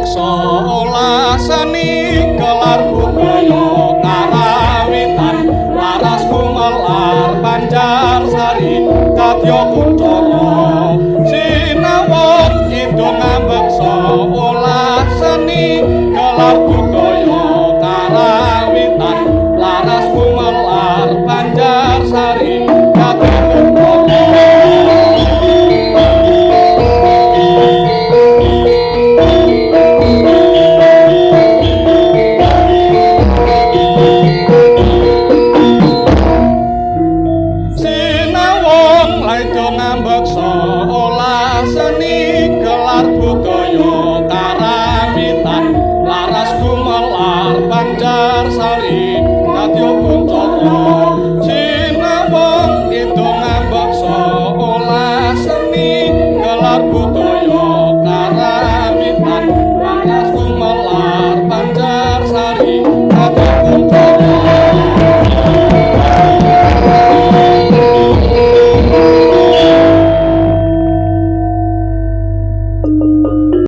ngambeksa olah seni gelar budaya karawitan laras gumelar Banjarsari dadya kuncara. Sinawon kidung ngambeksa olah seni gelar budaya karawitan laras gumelar Banjarsari dadya kuncara. Sinawung laida ngambeksa olah seni gelar budaya karawitan laras gumelar Banjarsari dadya kuncara. Sinawung kidung ngambeksa olah seni gelar budaya